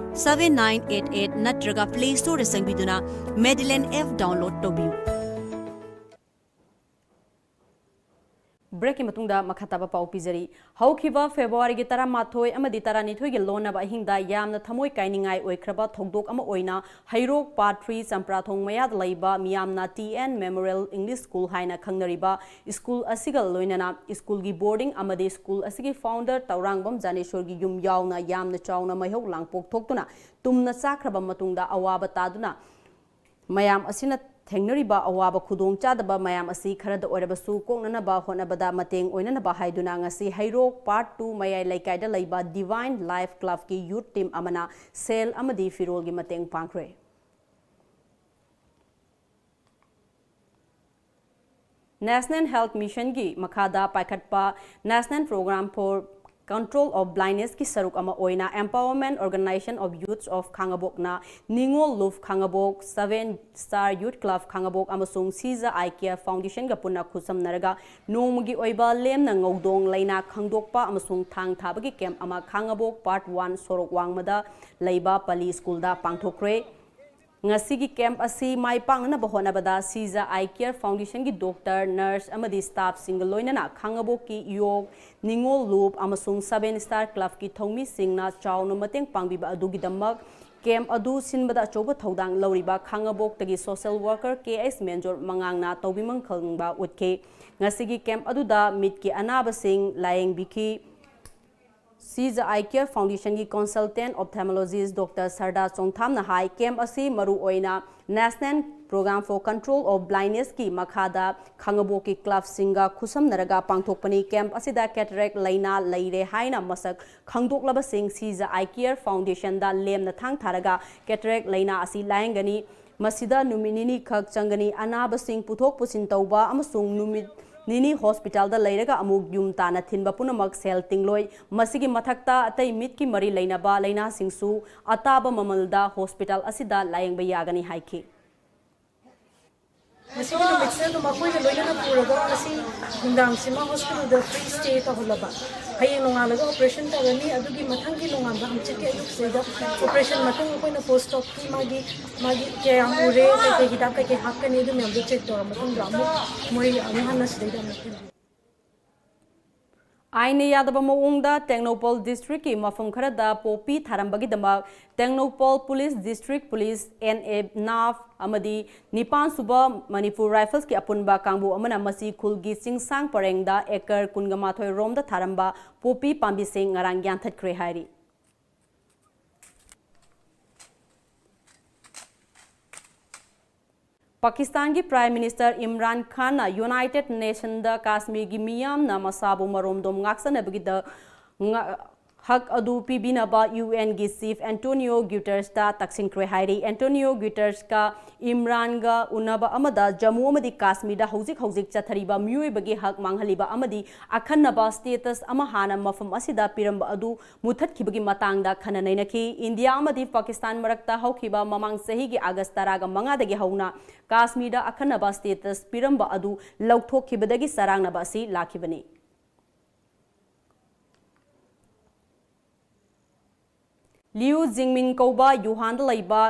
seven nine eight eight ꯅꯠꯇ꯭ꯔꯒ Play Store ꯗ ꯆꯪꯕꯤꯗꯨꯅ Madeline app download ꯇꯧꯕꯤꯌꯨ꯫ ꯕ꯭ꯔꯦꯛꯀꯤ ꯃꯇꯨꯡꯗ ꯃꯈꯥ ꯇꯥꯕ ꯄꯥꯎ ꯄꯤꯖꯔꯤ꯫ ꯍꯧꯈꯤꯕ ꯐꯦꯕ꯭ꯔꯨꯋꯥꯔꯤꯒꯤ ꯇꯔꯥꯃꯥꯊꯣꯏ ꯑꯃꯗꯤ ꯇꯔꯥꯅꯤꯊꯣꯏꯒꯤ ꯂꯣꯟꯅꯕ ꯑꯍꯤꯡꯗ ꯌꯥꯝꯅ ꯊꯃꯣꯏ ꯀꯥꯏꯅꯤꯡꯉꯥꯏ ꯑꯣꯏꯈ꯭ꯔꯕ ꯊꯧꯗꯣꯛ ꯑꯃ ꯑꯣꯏꯅ ꯍꯩꯔꯣꯛ ꯄꯥꯔꯠ ꯊ꯭ꯔꯤ ꯆꯝꯄ꯭ꯔꯥꯊꯣꯡ ꯃꯌꯥꯗ ꯂꯩꯕ ꯃꯤꯌꯥꯝꯅ T N memorial English school ꯍꯥꯏꯅ ꯈꯪꯅꯔꯤꯕ ꯁ꯭ꯀꯨꯜ ꯑꯁꯤꯒ ꯂꯣꯏꯅꯅ ꯁ꯭ꯀꯨꯜꯒꯤ ꯕꯣꯔꯗꯤꯡ ꯑꯃꯗꯤ ꯁ꯭ꯀꯨꯜ ꯑꯁꯤꯒꯤ ꯐꯥꯎꯟꯗꯔ ꯇꯧꯔꯥꯡꯕꯝ ꯖꯥꯅꯦꯁꯣꯔꯒꯤ ꯌꯨꯝ ꯌꯥꯎꯅ ꯌꯥꯝꯅ ꯆꯥꯎꯅ ꯃꯩꯍꯧ ꯂꯥꯡꯄꯣꯛ ꯊꯣꯛꯇꯨꯅ ꯇꯨꯝꯅ ꯆꯥꯈ꯭ꯔꯕ ꯃꯇꯨꯡꯗ ꯑꯋꯥꯕ ꯇꯥꯗꯨꯅ ꯃꯌꯥꯝ ꯑꯁꯤꯅ ꯊꯦꯡꯅꯔꯤꯕ ꯑꯋꯥꯕ ꯈꯨꯗꯣꯡꯆꯥꯗꯕ ꯃꯌꯥꯝ ꯑꯁꯤ ꯈꯔꯗ ꯑꯣꯏꯔꯕꯁꯨ ꯀꯣꯛꯅꯅꯕ ꯍꯣꯠꯅꯕꯗ ꯃꯇꯦꯡ ꯑꯣꯏꯅꯅꯕ ꯍꯥꯏꯗꯨꯅ ꯉꯁꯤ ꯍꯩꯔꯣꯛ ꯄꯥꯔꯠ ꯇꯨ ꯃꯌꯥꯏ ꯂꯩꯀꯥꯏꯗ ꯂꯩꯕ ꯗꯤꯚꯥꯏꯟ ꯂꯥꯏꯐ ꯀ꯭ꯂꯕꯀꯤ ꯌꯨꯠ ꯇꯤꯝ ꯑꯃꯅ ꯁꯦꯜ ꯑꯃꯗꯤ ꯐꯤꯔꯣꯜꯒꯤ ꯃꯇꯦꯡ ꯄꯥꯡꯈ꯭ꯔꯦ꯫ National Health Missionꯒꯤ ꯃꯈꯥꯗ ꯄꯥꯏꯈꯠꯄ National Program for Control of Blindnessꯀꯤ ꯁꯔꯨꯛ ꯑꯃ ꯑꯣꯏꯅ Empowerment Organization of Youths of ꯈꯥꯡꯉꯕꯣꯛꯅ ꯅꯤꯉꯣꯜ ꯂꯨꯞ ꯈꯥꯡꯉꯕꯣꯛ, Seven Star Youth Club ꯈꯥꯡꯉꯕꯣꯛ ꯑꯃꯁꯨꯡ ꯁꯤꯖ ꯑꯥꯏ ꯀꯤꯌꯔ ꯐꯥꯎꯟꯗꯦꯁꯟꯒ ꯄꯨꯟꯅ ꯈꯨꯠꯁꯝꯅꯔꯒ ꯅꯣꯡꯃꯒꯤ ꯑꯣꯏꯕ ꯂꯦꯝꯅ ꯉꯧꯗꯣꯡ ꯂꯥꯏꯅꯥ ꯈꯪꯗꯣꯛꯄ ꯑꯃꯁꯨꯡ ꯊꯥꯡ ꯊꯥꯕꯒꯤ ꯀꯦꯝꯞ ꯑꯃ ꯈꯥꯡꯉꯕꯣꯛ ꯄꯥꯔꯠ ꯋꯥꯟ ꯁꯣꯔꯣꯛ ꯋꯥꯡꯃꯗ ꯂꯩꯕ ꯄꯂꯤ ꯁ꯭ꯀꯨꯜꯗ ꯄꯥꯡꯊꯣꯛꯈ꯭ꯔꯦ꯫ ꯉꯁꯤꯒꯤ ꯀꯦꯝꯞ ꯑꯁꯤ ꯃꯥꯏ ꯄꯥꯛꯅꯅꯕ ꯍꯣꯠꯅꯕꯗ ꯁꯤꯖ ꯑꯥꯏ ꯀꯤꯌꯔ ꯐꯥꯎꯟꯗꯦꯁꯟꯒꯤ ꯗꯣꯛꯇꯔ, ꯅꯔꯁ ꯑꯃꯗꯤ ꯁ꯭ꯇꯥꯐꯁꯤꯡꯒ ꯂꯣꯏꯅꯅ ꯈꯥꯡꯉꯕꯣꯛꯀꯤ ꯏꯌꯣꯛ, ꯅꯤꯉꯣꯜ ꯂꯨꯞ ꯑꯃꯁꯨꯡ ꯁꯕꯦꯟ ꯁ꯭ꯇꯥꯔ ꯀ꯭ꯂꯕꯀꯤ ꯊꯧꯃꯤꯁꯤꯡꯅ ꯆꯥꯎꯅ ꯃꯇꯦꯡ ꯄꯥꯡꯕꯤꯕ ꯑꯗꯨꯒꯤꯗꯃꯛ ꯀꯦꯝꯞ ꯑꯗꯨ ꯁꯤꯟꯕꯗ ꯑꯆꯧꯕ ꯊꯧꯗꯥꯡ ꯂꯧꯔꯤꯕ ꯈꯥꯡꯉꯕꯣꯛꯇꯒꯤ ꯁꯣꯁꯦꯜ ꯋꯥꯔꯀꯔ ꯀꯦ ꯑꯩꯆ ꯃꯦꯟꯖꯣꯔ ꯃꯉꯥꯡꯅ ꯇꯧꯕꯤꯃꯜ ꯈꯪꯕ ꯎꯠꯈꯤ꯫ ꯉꯁꯤꯒꯤ ꯀꯦꯝꯞ ꯑꯗꯨꯗ ꯃꯤꯠꯀꯤ ꯑꯅꯥꯕꯁꯤꯡ ꯂꯥꯌꯦꯡꯕꯤꯈꯤ꯫ ꯁꯤꯖ ꯑꯥꯏ ꯀꯤꯌꯔ ꯐꯥꯎꯟꯗꯦꯁꯟꯒꯤ ꯀꯣꯟꯁꯜꯇꯦꯟ ꯑꯣꯞꯊꯦꯜꯃꯣꯂꯣꯖꯤꯁ ꯗꯣꯛꯇꯔ ꯁꯔꯗꯥ ꯆꯣꯡꯊꯥꯝꯅ ꯍꯥꯏ, ꯀꯦꯝꯞ ꯑꯁꯤ ꯃꯔꯨꯑꯣꯏꯅ National Program for Control of Blindnessꯀꯤ ꯃꯈꯥꯗ ꯈꯥꯡꯉꯕꯣꯛꯀꯤ ꯀ꯭ꯂꯕꯁꯤꯡꯒ ꯈꯨꯠꯁꯝꯅꯔꯒ ꯄꯥꯡꯊꯣꯛꯄꯅꯤ꯫ ꯀꯦꯝꯞ ꯑꯁꯤꯗ ꯀꯦꯇꯔꯦꯛ ꯂꯥꯏꯅꯥ ꯂꯩꯔꯦ ꯍꯥꯏꯅ ꯃꯁꯛ ꯈꯪꯗꯣꯛꯂꯕꯁꯤꯡ ꯁꯤꯖ ꯑꯥꯏ ꯀꯤꯌꯔ ꯐꯥꯎꯟꯗꯦꯁꯟꯗ ꯂꯦꯝꯅ ꯊꯥꯡ ꯊꯥꯔꯒ ꯀꯦꯇꯔꯦꯛ ꯂꯥꯏꯅꯥ ꯑꯁꯤ ꯂꯥꯌꯦꯡꯒꯅꯤ꯫ ꯃꯁꯤꯗ ꯅꯨꯃꯤꯠ ꯅꯤꯅꯤ ꯈꯛ ꯆꯪꯒꯅꯤ꯫ ꯑꯅꯥꯕꯁꯤꯡ ꯄꯨꯊꯣꯛ ꯄꯨꯁꯤꯟ ꯇꯧꯕ ꯑꯃꯁꯨꯡ ꯅꯨꯃꯤꯠ ꯅꯤꯅꯤ ꯍꯣꯁꯄꯤꯇꯥꯜꯗ ꯂꯩꯔꯒ ꯑꯃꯨꯛ ꯌꯨꯝ ꯇꯥꯟꯅ ꯊꯤꯟꯕ ꯄꯨꯝꯅꯃꯛ ꯁꯦꯜ ꯇꯤꯡꯂꯣꯏ꯫ ꯃꯁꯤꯒꯤ ꯃꯊꯛꯇ ꯑꯇꯩ ꯃꯤꯠꯀꯤ ꯃꯔꯤ ꯂꯩꯅꯕ ꯂꯥꯏꯅꯥꯁꯤꯡꯁꯨ ꯑꯇꯥꯕ ꯃꯃꯜꯗ ꯍꯣꯁꯄꯤꯇꯥꯜ ꯑꯁꯤꯗ ꯂꯥꯌꯦꯡꯕ ꯌꯥꯒꯅꯤ ꯍꯥꯏꯈꯤ꯫ ꯉꯁꯤꯒꯤ ꯅꯨꯃꯤꯠꯁꯤꯗ ꯑꯗꯨꯝ ꯑꯩꯈꯣꯏꯒ ꯂꯣꯏꯅꯅ ꯄꯨꯔꯒ ꯉꯁꯤ ꯅꯨꯡꯗꯥꯡꯁꯤꯃ ꯍꯣꯁꯄꯤꯇꯥꯜꯗ ꯐ꯭ꯔꯤ ꯁ꯭ꯇꯦ ꯇꯧꯍꯜꯂꯕ꯫ ꯍꯌꯦꯡ ꯅꯣꯡꯉꯥꯜꯂꯒ ꯑꯣꯄꯔꯦꯁꯟ ꯇꯧꯔꯅꯤ꯫ ꯑꯗꯨꯒꯤ ꯃꯊꯪꯒꯤ ꯅꯣꯡꯉꯥꯟꯕ ꯍꯪꯆꯤꯠꯀꯤ ꯑꯌꯨꯛꯁꯤꯗ ꯑꯣꯄꯔꯦꯁꯟ ꯃꯇꯨꯡ ꯑꯩꯈꯣꯏꯅ ꯄꯣꯁ ꯑꯣꯞꯀꯤ ꯃꯥꯒꯤ, ꯃꯥꯒꯤ ꯀꯌꯥꯝ ꯎꯔꯦ, ꯀꯩꯀꯩ ꯍꯤꯗꯥꯛ ꯀꯩꯀꯩ ꯍꯥꯞꯀꯅꯤ, ꯑꯗꯨ ꯃꯌꯥꯝꯗꯣ ꯆꯦꯛ ꯇꯧꯔ ꯃꯇꯨꯡꯗ ꯑꯃꯨꯛ ꯃꯣꯏ ꯑꯃꯨꯛ ꯍꯟꯅ ꯁꯤꯗꯩꯗ ꯑꯃꯨꯛ ꯊꯤꯟꯕꯤ꯫ ꯑꯥꯏꯟꯅ ꯌꯥꯗꯕ ꯃꯑꯣꯡꯗ ꯇꯦꯡꯅꯧꯄꯜ ꯗꯤꯁꯇ꯭ꯔꯤꯛꯀꯤ ꯃꯐꯝ ꯈꯔꯗ ꯄꯣꯄꯤ ꯊꯥꯔꯝꯕꯒꯤꯗꯃꯛ Tengnoupal police, district police, N A ꯅꯥꯐ ꯑꯃꯗꯤ ꯅꯤꯄꯥꯟ ꯁꯨꯕ ꯃꯅꯤꯄꯨꯔ ꯔꯥꯏꯐꯜꯁꯀꯤ ꯑꯄꯨꯟꯕ ꯀꯥꯡꯕꯨ ꯑꯃꯅ ꯃꯁꯤ ꯈꯨꯜꯒꯤ ꯆꯤꯡꯁꯥꯡ ꯄꯔꯦꯡꯗ ꯑꯦꯀꯔ ꯀꯨꯟꯒ ꯃꯥꯊꯣꯏ ꯔꯣꯝꯗ ꯊꯥꯔꯝꯕ ꯄꯣꯄꯤ ꯄꯥꯝꯕꯤꯁꯤꯡ ꯉꯔꯥꯡ ꯌꯥꯟꯊꯠꯈ꯭ꯔꯦ ꯍꯥꯏꯔꯤ꯫ ꯄꯥꯀꯤꯁꯇꯥꯟꯒꯤ ꯄ꯭ꯔꯥꯏꯝ ꯃꯤꯅꯤꯁꯇꯔ ꯏꯝꯔꯥꯟ ꯈꯥꯟꯅ ꯌꯨꯅꯥꯏꯇꯦꯗ ꯅꯦꯁꯟꯗ ꯀꯥꯁꯃꯤꯔꯒꯤ ꯃꯤꯌꯥꯝꯅ ꯃꯁꯥꯕꯨ ꯃꯔꯣꯝꯗꯣꯝ ꯉꯥꯛꯆꯅꯕꯒꯤꯗ ꯉ-, ꯍꯛ ꯑꯗꯨ ꯄꯤꯕꯤꯅꯕ ꯌꯨ ꯑꯦꯟꯒꯤ ꯆꯤꯐ ꯑꯦꯟꯇꯣꯅꯤꯌꯣ ꯒ꯭ꯌꯨꯇꯔꯁꯇ ꯇꯛꯁꯤꯟꯈ꯭ꯔꯦ ꯍꯥꯏꯔꯤ꯫ ꯑꯦꯟꯇꯣꯅꯤꯌꯣ ꯒ꯭ꯌꯨꯇꯔꯁꯀ ꯏꯝꯔꯥꯟꯒ ꯎꯅꯕ ꯑꯃꯗ ꯖꯝꯃꯨ ꯑꯃꯗꯤ ꯀꯥꯁꯃꯤꯔꯗ ꯍꯧꯖꯤꯛ ꯍꯧꯖꯤꯛ ꯆꯠꯊꯔꯤꯕ ꯃꯤꯑꯣꯏꯕꯒꯤ ꯍꯛ ꯃꯥꯡꯍꯜꯂꯤꯕ ꯑꯃꯗꯤ ꯑꯈꯟꯅꯕ ꯁ꯭ꯇꯦꯇꯁ ꯑꯃ ꯍꯥꯟꯅ ꯃꯐꯝ ꯑꯁꯤꯗ ꯄꯤꯔꯝꯕ ꯑꯗꯨ ꯃꯨꯠꯊꯠꯈꯤꯕꯒꯤ ꯃꯇꯥꯡꯗ ꯈꯟꯅ ꯅꯩꯅꯈꯤ꯫ ꯏꯟꯗꯤꯌꯥ ꯑꯃꯗꯤ ꯄꯥꯀꯤꯁꯇꯥꯟ ꯃꯔꯛꯇ ꯍꯧꯈꯤꯕ ꯃꯃꯥꯡ ꯆꯍꯤꯒꯤ ꯑꯥꯒꯁ ꯇꯔꯥꯒ ꯃꯉꯥꯗꯒꯤ ꯍꯧꯅ ꯀꯥꯁꯃꯤꯔꯗ ꯑꯈꯟꯅꯕ ꯁ꯭ꯇꯦꯇꯁ ꯄꯤꯔꯝꯕ ꯑꯗꯨ ꯂꯧꯊꯣꯛꯈꯤꯕꯗꯒꯤ ꯆꯔꯥꯡꯅꯕ ꯑꯁꯤ ꯂꯥꯛꯈꯤꯕꯅꯤ꯫ ꯂꯤꯌꯨ ꯖꯤꯡꯃꯤꯟ ꯀꯧꯕ ꯌꯨꯍꯥꯟꯗ ꯂꯩꯕ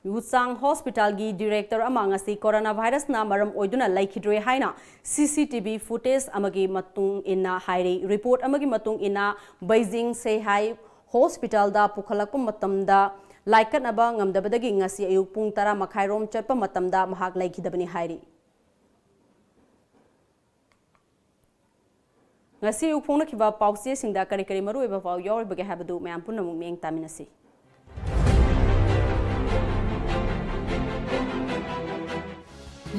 ꯌꯨꯆꯥꯡ ꯍꯣꯁꯄꯤꯇꯥꯜꯒꯤ ꯗꯤꯔꯦꯛꯇꯔ ꯑꯃ ꯉꯁꯤ ꯀꯣꯔꯣꯅꯥ ꯚꯥꯏꯔꯁꯅ ꯃꯔꯝ ꯑꯣꯏꯗꯨꯅ ꯂꯩꯈꯤꯗ꯭ꯔꯦ ꯍꯥꯏꯅ ꯁꯤ ꯁꯤ ꯇꯤ ꯚꯤ ꯐꯨꯇꯦꯖ ꯑꯃꯒꯤ ꯃꯇꯨꯡ ꯏꯟꯅ ꯍꯥꯏꯔꯤ꯫ ꯔꯤꯄꯣꯔꯠ ꯑꯃꯒꯤ ꯃꯇꯨꯡ ꯏꯟꯅ, ꯕꯩꯖꯤꯡ ꯁꯦꯍꯥꯏ ꯍꯣꯁꯄꯤꯇꯥꯜꯗ ꯄꯨꯈꯠꯂꯛꯄ ꯃꯇꯝꯗ ꯂꯥꯏꯀꯠꯅꯕ ꯉꯝꯗꯕꯗꯒꯤ ꯉꯁꯤ ꯑꯌꯨꯛ ꯄꯨꯡ ꯇꯔꯥ ꯃꯈꯥꯏꯔꯣꯝ ꯆꯠꯄ ꯃꯇꯝꯗ ꯃꯍꯥꯛ ꯂꯩꯈꯤꯗꯕꯅꯤ ꯍꯥꯏꯔꯤ꯫ ꯉꯁꯤ ꯑꯌꯨꯛ ꯐꯣꯡꯅꯈꯤꯕ ꯄꯥꯎꯆꯦꯁꯤꯡꯗ ꯀꯔꯤ ꯀꯔꯤ ꯃꯔꯨꯑꯣꯏꯕ ꯄꯥꯎ ꯌꯥꯎꯔꯤꯕꯒꯦ ꯍꯥꯏꯕꯗꯨ ꯃꯌꯥꯝ ꯄꯨꯝꯅꯃꯛ ꯃꯤꯠꯌꯦꯡ ꯇꯥꯃꯤꯟꯅꯁꯤ꯫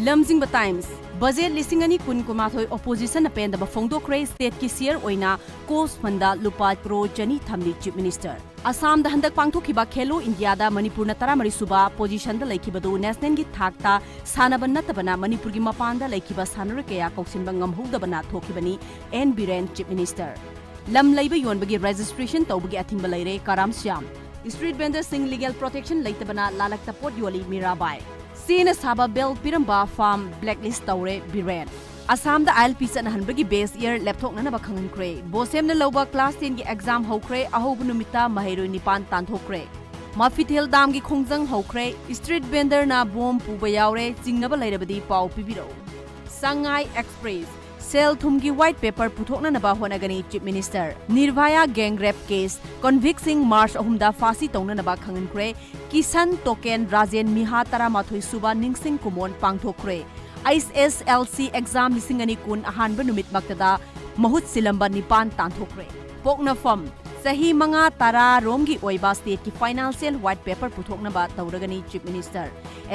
ꯂꯝꯖꯤꯡꯕ ꯇꯥꯏꯝꯁ꯫ ꯕꯖꯦꯠ ꯂꯤꯁꯤꯡ ꯑꯅꯤ ꯀꯨꯟ ꯀꯨꯟꯃꯥꯊꯣꯏ ꯑꯣꯄꯣꯖꯤꯁꯟꯅ ꯄꯦꯟꯗꯕ ꯐꯣꯡꯗꯣꯛꯈ꯭ꯔꯦ, ꯁ꯭ꯇꯦꯠꯀꯤ ꯁꯤꯌꯔ ꯑꯣꯏꯅ ꯀꯣꯁ ꯐꯟꯗ ꯂꯨꯄꯥ ꯀ꯭ꯔꯣꯔ ꯆꯅꯤ ꯊꯝꯂꯤ ꯆꯤꯐ ꯃꯤꯅꯤꯁꯇꯔ꯫ ꯑꯁꯥꯝꯗ ꯍꯟꯗꯛ ꯄꯥꯡꯊꯣꯛꯈꯤꯕ ꯈꯦꯂꯣ ꯏꯟꯗꯤꯌꯥꯗ ꯃꯅꯤꯄꯨꯔꯅ ꯇꯔꯥꯃꯔꯤ ꯁꯨꯕ ꯄꯣꯖꯤꯁꯟꯗ ꯂꯩꯈꯤꯕꯗꯨ ꯅꯦꯁꯅꯦꯜꯒꯤ ꯊꯥꯛꯇ ꯁꯥꯟꯅꯕ ꯅꯠꯇꯕꯅ ꯃꯅꯤꯄꯨꯔꯒꯤ ꯃꯄꯥꯟꯗ ꯂꯩꯈꯤꯕ ꯁꯥꯟꯅꯔꯣꯏ ꯀꯌꯥ ꯀꯧꯁꯤꯟꯕ ꯉꯝꯍꯧꯗꯕꯅ ꯊꯣꯛꯈꯤꯕꯅꯤ, ꯑꯦꯟ ꯕꯤꯔꯦꯟ ꯆꯤꯐ ꯃꯤꯅꯤꯁꯇꯔ꯫ ꯂꯝ ꯂꯩꯕ ꯌꯣꯟꯕꯒꯤ ꯔꯦꯖꯤꯁꯇ꯭ꯔꯦꯁꯟ ꯇꯧꯕꯒꯤ ꯑꯊꯤꯡꯕ ꯂꯩꯔꯦ, ꯀꯔꯥꯝ ꯁ꯭ꯌꯥꯝ꯫ ꯁ꯭ꯇ꯭ꯔꯤꯠ ꯚꯦꯟꯗꯔꯁꯤꯡ ꯂꯤꯒꯦꯜ ꯄ꯭ꯔꯣꯇꯦꯛꯁꯟ ꯂꯩꯇꯕꯅ ꯂꯥꯜꯂꯛꯇ ꯄꯣꯠ ꯌꯣꯜꯂꯤ, ꯃꯤꯔꯥꯕꯥꯏ꯫ ꯆꯦꯅ ꯁꯥꯕ ꯕꯦꯜ ꯄꯤꯔꯝꯕ ꯐꯥꯔꯝ ꯕ꯭ꯂꯦꯛꯂꯤꯁ ꯇꯧꯔꯦ, ꯕꯤꯔꯦꯟ꯫ ꯑꯁꯥꯝꯗ ꯑꯥꯏ ꯑꯦꯜ ꯄꯤ ꯆꯠꯅꯍꯟꯕꯒꯤ ꯕꯦꯁ ꯏꯌꯔ ꯂꯦꯞꯊꯣꯛꯅꯅꯕ ꯈꯪꯍꯟꯈ꯭ꯔꯦ꯫ ꯕꯣꯁꯦꯝꯅ ꯂꯧꯕ ꯀ꯭ꯂꯥꯁ ꯇꯦꯟꯒꯤ ꯑꯦꯛꯖꯥꯝ ꯍꯧꯈ꯭ꯔꯦ꯫ ꯑꯍꯧꯕ ꯅꯨꯃꯤꯠꯇ ꯃꯍꯩꯔꯣꯏ ꯅꯤꯄꯥꯟ ꯇꯥꯟꯊꯣꯛꯈ꯭ꯔꯦ꯫ ꯃꯐꯤꯊꯦꯜ ꯗꯥꯝꯒꯤ ꯈꯣꯡꯖꯪ ꯍꯧꯈ꯭ꯔꯦ꯫ ꯁ꯭ꯇ꯭ꯔꯤꯠ ꯚꯦꯟꯗꯔꯅ ꯕꯣꯝ ꯄꯨꯕ ꯌꯥꯎꯔꯦ꯫ ꯆꯤꯡꯅꯕ ꯂꯩꯔꯕꯗꯤ ꯄꯥꯎ ꯄꯤꯕꯤꯔꯛꯎ꯫ ꯁꯉꯥꯏ ꯑꯦꯛꯁꯄ꯭ꯔꯦꯁ꯫ ꯁꯦꯜ ꯊꯨꯝꯒꯤ white paper ꯄꯨꯊꯣꯛꯅꯅꯕ ꯍꯣꯠꯅꯒꯅꯤ Chief Minister꯫ Nirbhaya gang rape case convict ꯁꯤꯡ March ꯑꯍꯨꯝꯗ ꯐꯥꯁꯤ ꯇꯧꯅꯅꯕ ꯈꯪꯍꯟꯈ꯭ꯔꯦ꯫ ꯀꯤꯁꯟ, ꯇꯣꯀꯦꯟ, ꯔꯥꯖꯦꯟ ꯃꯤꯍꯥ ꯇꯔꯥꯃꯥꯊꯣꯏ ꯁꯨꯕ ꯅꯤꯡꯁꯤꯡ ꯀꯨꯃꯣꯟ ꯄꯥꯡꯊꯣꯛꯈ꯭ꯔꯦ꯫ H S L C exam ꯂꯤꯁꯤꯡ ꯑꯅꯤ ꯀꯨꯟ ꯑꯍꯥꯟꯕ ꯅꯨꯃꯤꯠꯃꯛꯇꯗ ꯃꯍꯨꯠ ꯁꯤꯜꯂꯝꯕ ꯅꯤꯄꯥꯟ ꯇꯥꯟꯊꯣꯛꯈ꯭ꯔꯦ꯫ ꯄꯣꯛꯅꯐꯝ: ꯆꯍꯤ ꯃꯉꯥ ꯇꯔꯥ ꯔꯣꯝꯒꯤ ꯑꯣꯏꯕ state ꯀꯤ financial white paper ꯄꯨꯊꯣꯛꯅꯕ ꯇꯧꯔꯒꯅꯤ Chief Minister꯫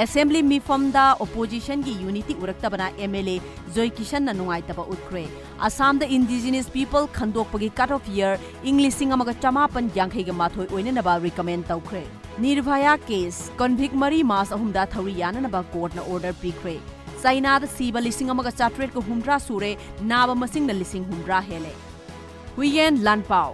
Assembly ꯃꯤꯐꯝꯗ opposition ꯒꯤ unity ꯎꯔꯛꯇꯕꯅ M L A ꯖꯣꯏ ꯀꯤꯁꯟꯅ ꯅꯨꯡꯉꯥꯏꯇꯕ ꯎꯠꯈ꯭ꯔꯦ꯫ ꯑꯁꯥꯝꯗ indigenous people ꯈꯟꯗꯣꯛꯄꯒꯤ cut off year ꯏꯪ ꯂꯤꯁꯤꯡ ꯑꯃꯒ ꯆꯃꯥꯄꯟ ꯌꯥꯡꯈꯩꯒ ꯃꯥꯊꯣꯏ ꯑꯣꯏꯅꯅꯕ recommend ꯇꯧꯈ꯭ꯔꯦ꯫ Nirbhaya case convict ꯃꯔꯤ March ꯑꯍꯨꯝꯗ ꯊꯧꯔꯤ ꯌꯥꯅꯅꯕ court ꯅ order ꯄꯤꯈ꯭ꯔꯦ꯫ ꯆꯥꯏꯅꯥꯗ ꯁꯤꯕ ꯂꯤꯁꯤꯡ ꯑꯃꯒ ꯆꯥꯇ꯭ꯔꯦꯠꯀ ꯍꯨꯝꯗ꯭ꯔꯥ ꯁꯨꯔꯦ, ꯅꯥꯕ ꯃꯁꯤꯡꯅ ꯂꯤꯁꯤꯡ ꯍꯨꯝꯗ꯭ꯔꯥ ꯍꯦꯜꯂꯦ꯫ ꯍꯨꯏꯌꯦꯟ ꯂꯥꯟꯄꯥꯎ: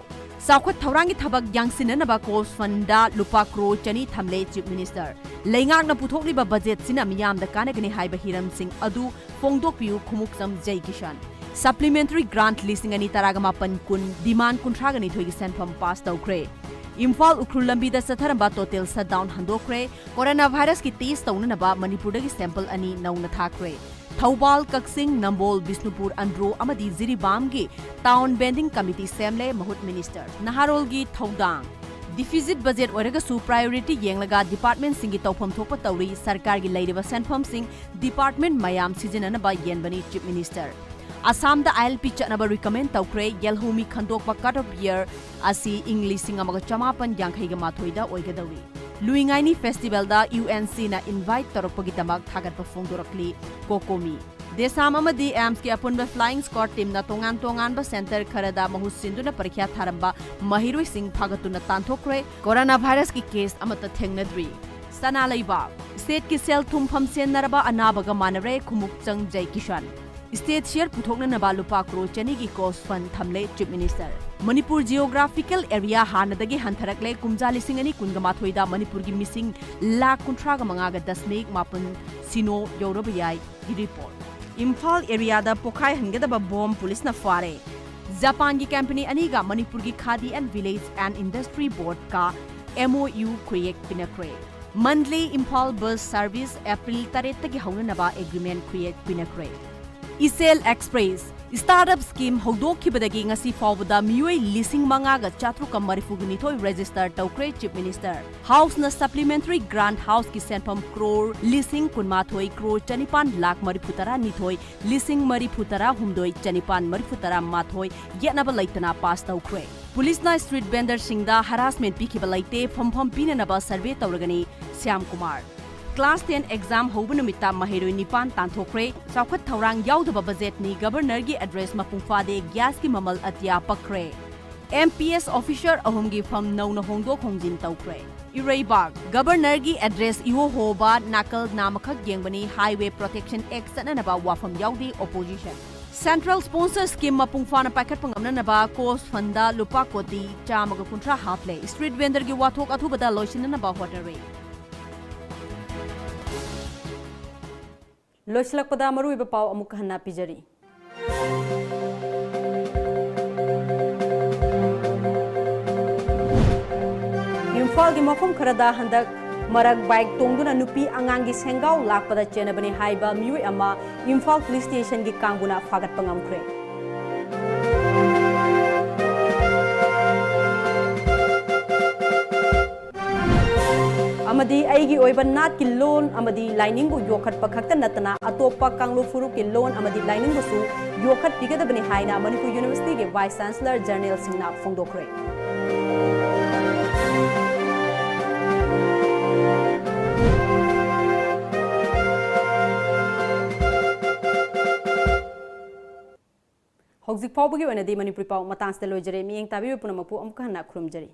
ꯆꯥꯎꯈꯠ ꯊꯧꯔꯥꯡꯒꯤ ꯊꯕꯛ ꯌꯥꯡꯁꯤꯟꯅꯅꯕ COSF fund ꯗ ꯂꯨꯄꯥ ꯀ꯭ꯔꯣꯔ ꯆꯅꯤ ꯊꯝꯂꯦ Chief Minister꯫ ꯂꯩꯉꯥꯛꯅ ꯄꯨꯊꯣꯛꯂꯤꯕ budget ꯁꯤꯅ ꯃꯤꯌꯥꯝꯗ ꯀꯥꯟꯅꯒꯅꯤ ꯍꯥꯏꯕ ꯍꯤꯔꯝꯁꯤꯡ ꯑꯗꯨ ꯐꯣꯡꯗꯣꯛꯄꯤꯌꯨ, ꯈꯨꯃꯨꯛꯆꯝ ꯖꯩ ꯀꯤꯁꯟ꯫ Supplementary grant ꯂꯤꯁꯤꯡ ꯑꯅꯤ ꯇꯔꯥꯃꯥꯄꯟ ꯀꯨꯟ demand ꯀꯨꯟꯊ꯭ꯔꯥꯒ ꯅꯤꯊꯣꯏꯒꯤ ꯁꯦꯟꯐꯝ pass ꯇꯧꯈ꯭ꯔꯦ꯫ ꯏꯝꯐꯥꯜ ꯎꯈ꯭ꯔꯨꯜ ꯂꯝꯕꯤꯗ ꯆꯠꯊꯔꯝꯕ total shutdown ꯍꯟꯗꯣꯛꯈ꯭ꯔꯦ꯫ Coronavirus ꯀꯤ test ꯇꯧꯅꯅꯕ ꯃꯅꯤꯄꯨꯔꯗꯒꯤ sample ꯑꯅꯤ ꯅꯧꯅ ꯊꯥꯈ꯭ꯔꯦ꯫ ꯊꯧꯕꯥꯜ, ꯀꯛꯆꯤꯡ, ꯅꯝꯕꯣꯜ, ꯕꯤꯁꯅꯨꯄꯨꯔ, ꯑꯟꯗ꯭ꯔꯣ ꯑꯃꯗꯤ ꯖꯤꯔꯤꯕꯥꯝꯒꯤ town vending committee ꯁꯦꯝꯂꯦ ꯃꯍꯨꯠ Minister꯫ ꯅꯍꯥꯔꯣꯜꯒꯤ ꯊꯧꯗꯥꯡ: deficit budget ꯑꯣꯏꯔꯒꯁꯨ priority ꯌꯦꯡꯂꯒ department ꯁꯤꯡꯒꯤ ꯇꯧꯐꯝ ꯊꯣꯛꯄ ꯇꯧꯔꯤ, ꯁꯔꯀꯥꯔꯒꯤ ꯂꯩꯔꯤꯕ ꯁꯦꯟꯐꯝꯁꯤꯡ department ꯃꯌꯥꯝ ꯁꯤꯖꯤꯟꯅꯅꯕ ꯌꯦꯟꯕꯅꯤ Chief Minister꯫ ꯑꯁꯥꯝꯗ I L P ꯆꯠꯅꯕ recommend ꯇꯧꯈ꯭ꯔꯦ꯫ ꯌꯦꯜꯍꯧꯃꯤ ꯈꯟꯗꯣꯛꯄ cut off year ꯑꯁꯤ ꯏꯪ ꯂꯤꯁꯤꯡ ꯑꯃꯒ ꯆꯃꯥꯄꯟ ꯌꯥꯡꯈꯩꯒ ꯃꯥꯊꯣꯏꯗ ꯑꯣꯏꯒꯗꯧꯔꯤ꯫ ꯂꯨꯏꯉꯥꯏꯅꯤ festival ꯗ U N C ꯅ invite ꯇꯧꯔꯛꯄꯒꯤꯗꯃꯛ ꯊꯥꯒꯠꯄ ꯐꯣꯡꯗꯣꯔꯛꯂꯤ COCOMI꯫ ꯗꯦꯁꯥꯝ ꯑꯃꯗꯤ AIIMS ꯀꯤ ꯑꯄꯨꯟꯕ flying squad team ꯅ ꯇꯣꯉꯥꯟ ꯇꯣꯉꯥꯟꯕ center ꯈꯔꯗ ꯃꯍꯨꯠ ꯁꯤꯟꯗꯨꯅ ꯄꯔꯤꯈ꯭ꯌꯥ ꯊꯥꯔꯝꯕ ꯃꯍꯩꯔꯣꯏꯁꯤꯡ ꯐꯥꯒꯠꯇꯨꯅ ꯇꯥꯟꯊꯣꯛꯈ꯭ꯔꯦ꯫ Coronavirus ꯀꯤ case ꯑꯃꯠꯇ ꯊꯦꯡꯅꯗ꯭ꯔꯤ꯫ ꯁꯅꯥ ꯂꯩꯕꯥꯛ: state ꯀꯤ ꯁꯦꯜ ꯊꯨꯝ ꯐꯝꯁꯦꯟꯅꯔꯕ ꯑꯅꯥꯕꯒ ꯃꯥꯟꯅꯔꯦ, ꯈꯨꯃꯨꯛꯆꯪ ꯖꯩ ꯀꯤꯁꯟ꯫ State share ꯄꯨꯊꯣꯛꯅꯅꯕ ꯂꯨꯄꯥ ꯀ꯭ꯔꯣꯔ ꯆꯅꯤꯒꯤ COSF fund ꯊꯝꯂꯦ Chief Minister꯫ Manipur geographical area ꯍꯥꯟꯅꯗꯒꯤ ꯍꯟꯊꯔꯛꯂꯦ꯫ ꯀꯨꯝꯖꯥ ꯂꯤꯁꯤꯡ ꯑꯅꯤ ꯀꯨꯟꯒ ꯃꯥꯊꯣꯏꯗ ꯃꯅꯤꯄꯨꯔꯒꯤ ꯃꯤꯁꯤꯡ ꯂꯥꯈ ꯀꯨꯟꯊ꯭ꯔꯥꯒ ꯃꯉꯥꯒ ꯗꯁꯃꯤꯛ ꯃꯥꯄꯟ ꯁꯤꯅꯣ ꯌꯧꯔꯕ ꯌꯥꯏ꯫ Report: ꯏꯝꯐꯥꯜ area ꯗ ꯄꯣꯈꯥꯏꯍꯟꯒꯗꯕ bomb ꯄꯨꯂꯤꯁꯅ ꯐꯥꯔꯦ꯫ ꯖꯄꯥꯟꯒꯤ company ꯑꯅꯤꯒ ꯃꯅꯤꯄꯨꯔꯒꯤ Khadi and Village and Industry Board ꯀ M O U ꯈꯨꯌꯦꯛ ꯄꯤꯅꯈ꯭ꯔꯦ꯫ Mandalay Imphal bus service April ꯇꯔꯦꯠꯇꯒꯤ ꯍꯧꯅꯅꯕ agreement ꯈꯨꯌꯦꯛ ꯄꯤꯅꯈ꯭ꯔꯦ꯫ ꯏꯆꯦꯜ ꯑꯦꯛꯁꯄ꯭ꯔꯦꯁ ꯁ꯭ꯇꯥꯔꯠ ꯑꯞ ꯁ꯭ꯀꯤꯝ ꯍꯧꯗꯣꯛꯈꯤꯕꯗꯒꯤ ꯉꯁꯤ ꯐꯥꯎꯕꯗ ꯃꯤꯑꯣꯏ ꯂꯤꯁꯤꯡ ꯃꯉꯥꯒ ꯆꯥꯇ꯭ꯔꯨꯛꯀ ꯃꯔꯤꯐꯨꯒ ꯅꯤꯊꯣꯏ ꯔꯦꯖꯤꯁꯇꯔ ꯇꯧꯈ꯭ꯔꯦ, ꯆꯤꯐ ꯃꯤꯅꯤꯁꯇꯔ꯫ ꯍꯥꯎꯁꯅ ꯁꯄ꯭ꯂꯤꯃꯦꯟꯇꯔꯤ ꯒ꯭ꯔꯥꯟꯠ ꯍꯥꯎꯁꯀꯤ ꯁꯦꯟꯐꯝ ꯀ꯭ꯔꯣꯔ ꯂꯤꯁꯤꯡ ꯀꯨꯟꯃꯥꯊꯣꯏ ꯀ꯭ꯔꯣꯔ ꯆꯅꯤꯄꯥꯟ ꯂꯥꯈ ꯃꯔꯤꯐꯨ ꯇꯔꯥ ꯅꯤꯊꯣꯏ ꯂꯤꯁꯤꯡ ꯃꯔꯤꯐꯨ ꯇꯔꯥ ꯍꯨꯝꯗꯣꯏ ꯆꯅꯤꯄꯥꯟ ꯃꯔꯤꯐꯨ ꯇꯔꯥ ꯃꯥꯊꯣꯏ ꯌꯦꯠꯅꯕ ꯂꯩꯇꯅ ꯄꯥꯁ ꯇꯧꯈ꯭ꯔꯦ꯫ ꯄꯨꯂꯤꯁꯅ ꯁ꯭ꯇ꯭ꯔꯤꯠ ꯚꯦꯟꯗꯔꯁꯤꯡꯗ ꯍꯔꯥꯁꯃꯦꯟ ꯄꯤꯈꯤꯕ ꯂꯩꯇꯦ, ꯐꯝꯐꯝ ꯄꯤꯅꯅꯕ ꯁꯔꯚꯦ ꯇꯧꯔꯒꯅꯤ, Shyam Kumar. Class ten exam ꯍꯧꯕ ꯅꯨꯃꯤꯠꯇ ꯃꯍꯩꯔꯣꯏ ꯅꯤꯄꯥꯟ ꯇꯥꯟꯊꯣꯛꯈ꯭ꯔꯦ꯫ ꯆꯥꯎꯈꯠ ꯊꯧꯔꯥꯡ ꯌꯥꯎꯗꯕ ꯕꯖꯦꯠꯅꯤ, ꯒꯕꯔꯅꯔꯒꯤ ꯑꯦꯗ꯭ꯔꯦꯁ ꯃꯄꯨꯡ ꯐꯥꯗꯦ, ꯒ꯭ꯌꯥꯁꯀꯤ ꯃꯃꯜ ꯑꯇꯤꯌꯥ ꯄꯛꯈ꯭ꯔꯦ꯫ ꯑꯦꯝ ꯄꯤ ꯑꯦꯁ ꯑꯣꯐꯤꯁꯥꯔ ꯑꯍꯨꯝꯒꯤ ꯐꯝ ꯅꯧꯅ ꯍꯣꯡꯗꯣꯛ ꯍꯣꯡꯖꯤꯟ ꯇꯧꯈ꯭ꯔꯦ꯫ ꯏꯔꯩꯕꯥꯛ, ꯒꯕꯔꯅꯔꯒꯤ ꯑꯦꯗ꯭ꯔꯦꯁ ꯏꯍꯣ ꯍꯣꯕ, ꯅꯥꯀꯜ ꯅꯥꯝꯃꯈꯛ ꯌꯦꯡꯕꯅꯤ, ꯍꯥꯏꯋꯦ ꯄ꯭ꯔꯣꯇꯦꯛꯁꯟ ꯑꯦꯛ ꯆꯠꯅꯅꯕ ꯋꯥꯐꯝ ꯌꯥꯎꯗꯦ, ꯑꯣꯄꯣꯖꯤꯁꯟ꯫ ꯁꯦꯟꯇ꯭ꯔꯦꯜ ꯁ꯭ꯄꯣꯟꯁꯔ ꯁ꯭ꯀꯤꯝ ꯃꯄꯨꯡ ꯐꯥꯅ ꯄꯥꯏꯈꯠꯄ ꯉꯝꯅꯅꯕ ꯀꯣꯁ ꯐꯟꯗ ꯂꯨꯄꯥ ꯀꯣꯇꯤ ꯆꯥꯝꯃꯒ ꯀꯨꯟꯊ꯭ꯔꯥ ꯍꯥꯞꯂꯦ꯫ ꯁ꯭ꯇ꯭ꯔꯤꯠ ꯚꯦꯟꯗꯔꯒꯤ ꯋꯥꯊꯣꯛ ꯑꯊꯨꯕꯗ ꯂꯣꯏꯁꯤꯟꯅꯅꯕ ꯍꯣꯠꯅꯔꯦ꯫ ꯂꯣꯏꯁꯤꯜꯂꯛꯄꯗ ꯃꯔꯨꯑꯣꯏꯕ ꯄꯥꯎ ꯑꯃꯨꯛ ꯍꯟꯅ ꯄꯤꯖꯔꯤ꯫ ꯏꯝꯐꯥꯜꯒꯤ ꯃꯐꯝ ꯈꯔꯗ ꯍꯟꯗꯛ ꯃꯔꯛ ꯕꯥꯏꯛ ꯇꯣꯡꯗꯨꯅ ꯅꯨꯄꯤ ꯑꯉꯥꯡꯒꯤ ꯁꯦꯡꯒꯥꯎ ꯂꯥꯛꯄꯗ ꯆꯦꯟꯅꯕꯅꯤ ꯍꯥꯏꯕ ꯃꯤꯑꯣꯏ ꯑꯃ ꯏꯝꯐꯥꯜ ꯄꯨꯂꯤꯁ ꯁ꯭ꯇꯦꯁꯟꯒꯤ ꯀꯥꯡꯕꯨꯅ ꯐꯥꯒꯠꯄ ꯉꯝꯈ꯭ꯔꯦ꯫ ꯑꯃꯗꯤ ꯑꯩꯒꯤ ꯑꯣꯏꯕ ꯅꯥꯠꯀꯤ ꯂꯣꯟ ꯑꯃꯗꯤ ꯂꯥꯏꯅꯤꯡꯕꯨ ꯌꯣꯛꯈꯠꯄ ꯈꯛꯇ ꯅꯠꯇꯅ ꯑꯇꯣꯞꯄ ꯀꯥꯡꯂꯨꯞ ꯐꯨꯔꯨꯞꯀꯤ ꯂꯣꯟ ꯑꯃꯗꯤ ꯂꯥꯏꯅꯤꯡꯕꯨꯁꯨ ꯌꯣꯛꯈꯠꯄꯤꯒꯗꯕꯅꯤ ꯍꯥꯏꯅ ꯃꯅꯤꯄꯨꯔ ꯌꯨꯅꯤꯚꯔꯁꯤꯇꯤꯒꯤ ꯚꯥꯏꯁ ꯆꯥꯟꯁꯦꯂꯔ ꯖꯔꯅꯦꯜ ꯁꯤꯡꯅ ꯐꯣꯡꯗꯣꯛꯈ꯭ꯔꯦ꯫ ꯍꯧꯖꯤꯛ ꯐꯥꯎꯕꯒꯤ ꯑꯣꯏꯅꯗꯤ ꯃꯅꯤꯄꯨꯔꯤ ꯄꯥꯎ ꯃꯇꯥꯡꯁꯤꯗ ꯂꯣꯏꯖꯔꯦ꯫ ꯃꯤꯠꯌꯦꯡ ꯇꯥꯕꯤꯕ ꯄꯨꯝꯅꯃꯛꯄꯨ ꯑꯃꯨꯛꯀ ꯍꯟꯅ ꯈꯨꯔꯨꯝꯖꯔꯤ꯫